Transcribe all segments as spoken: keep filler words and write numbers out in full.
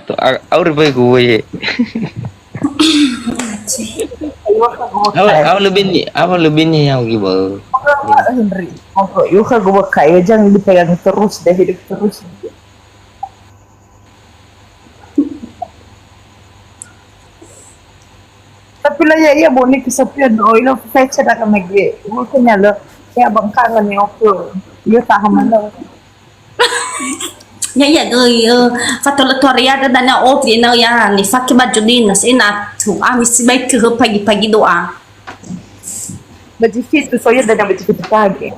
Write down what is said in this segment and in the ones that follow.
To, a-, aur bai gue. Awa, awa lebih ni, awa lebih ni yang gibau. Henry. Oke, yuk ke gue kai, jangan dipegang terus deh, hidup terus. Tapi lah ya, iya boleh kesepian. Oh, ilo fece dah kami gue. Gue kenyal loh. Ya bangkangan ni oke. Iya tahan mana. Ya, ya, göi, eh, fatölö tori ada dania otri na ya, ni fake baju dinas, eh, na tu, ah, misi baik ke pagi-pagi doa. Baju fit tu, soalnya ada baju fit pagi.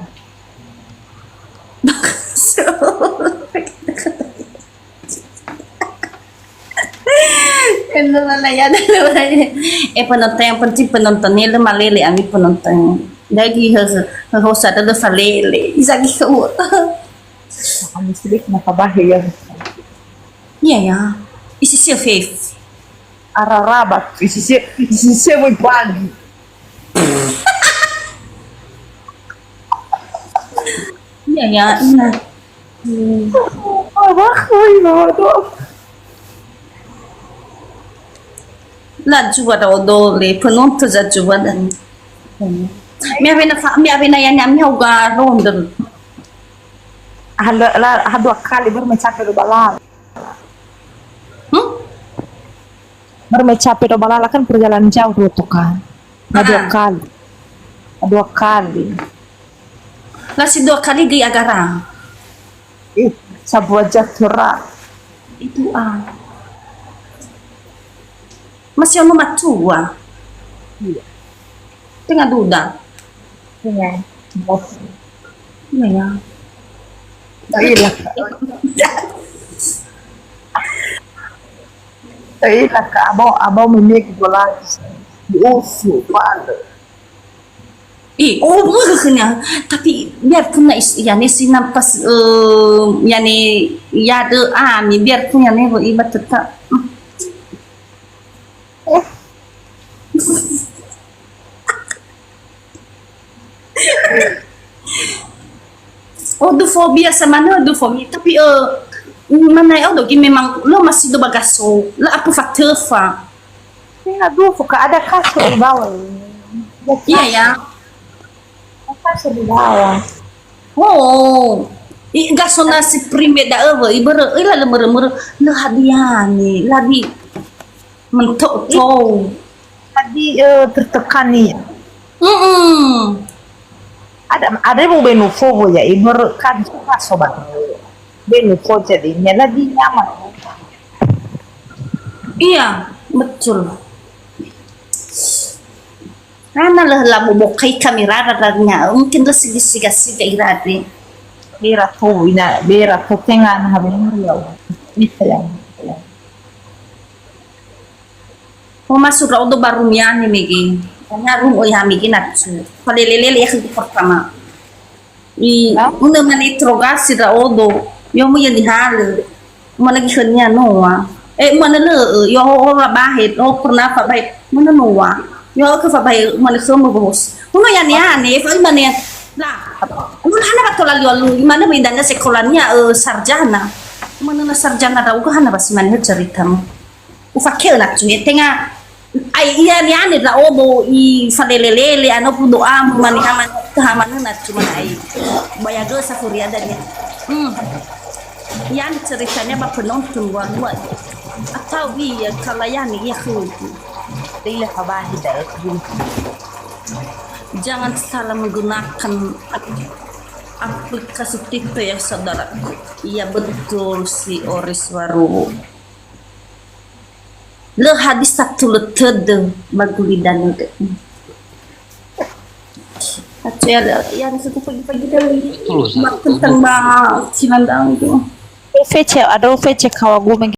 Kenapa lah ya, eh, penonton yang penting penontonnya le malele, ami penonton. Jadi, he, he, he, hosa ada le falele. Izagi ke. Kami sedih kenapa bahaya. Iya ya. Isi sia fef. Ararabat. Isi sia, isi sia mau pagi. Iya ya, iya. Hmm. Apa kau ini, Mama, tuh? Laju ada odole, penonton laju ada. Mi avena fa-, mi avena ya ni ami uga rondel. Halo, la, ha dua kali baru mencapai dua balala. Hmm? Baru mencapai dua balala kan perjalanan jauh dulu tuh kan. Ha dua kali. Ha dua kali. Lah si dua kali göi agara. Ih, sabua jatuh ra. Itu ah. Masih ono matua. Iya. Tenga duda. Tenga. Iya. Iya. Iya, ka abau, abau memegi gola. Usu, pale. Ih, oh, bukan ya. Tapi biarpun na is-, ya ne si nampas, eh, ya ne ya de ami, biarpun ya ne iba tetap. Oh, dufobia sama ne dufobia. Tapi, eh, mana ya, odo gi memang lo masih do bagaso. La apa fatefa. Tenga dufo ka ada kasur di bawah. Iya, ya. Ada kasur di bawah. Oh. I gaso nasi prime da ewe, ibere, ila le mere-mere, le hadiani, lagi mentok-tok. Tadi, eh, tertekan nih. Mm-mm. Ada, ada mau benu fobo ya, ibere kan suka sobat. Benu fobo jadi, nya lagi nyaman. Iya, betul. Karena leh labu bokai kami rara rarnya, mungkin leh sigi-, siga-siga irade. Bera to, ina, bera to tenga na habe ya. Bisa ya. Ho masu ra odo baru miani mege. Karena rum oi ha mege natsu. Falele-lele ya ke pertama. I, hah? Una mane interogasi ra odo. Yo mu ya di hale. Mana gi khönia noa. Eh, mana le, yo ho, ho la bahe, ho pernah fa bahe. Mana noa. Yo ke fa bahe, mana khöma bos. Una ya ni ane, fa mana. Lah. Mana hana ba tola liwa lu, mana ba indahnya sekolahnya, eh, sarjana. Mana na sarjana ra uga hana ba si mane ceritamu. Ufakhe'ö na tuhe tenga ai ia niane ndra'odo ifalelelele, anofu do'amu, maniha manö, taha manö na cuma ai. Bayagö safuriada nia. Hmm. Yang ceritanya ba penonton gua, gua. Atau iya, kalau yani, iya, khögu. Iya, kabahi, da'e. Jangan salah menggunakan ap-, aplikasi TikTok ya, saudaraku. Iya, betul, si Oris Waruwu. Lö hadia satulö tödö ba gulidanö dö'ö. Acu ya, ya, satu pagi-pagi dah. Betul, satu. Tentang ba silang dangdut. Fece, ada fece kawagu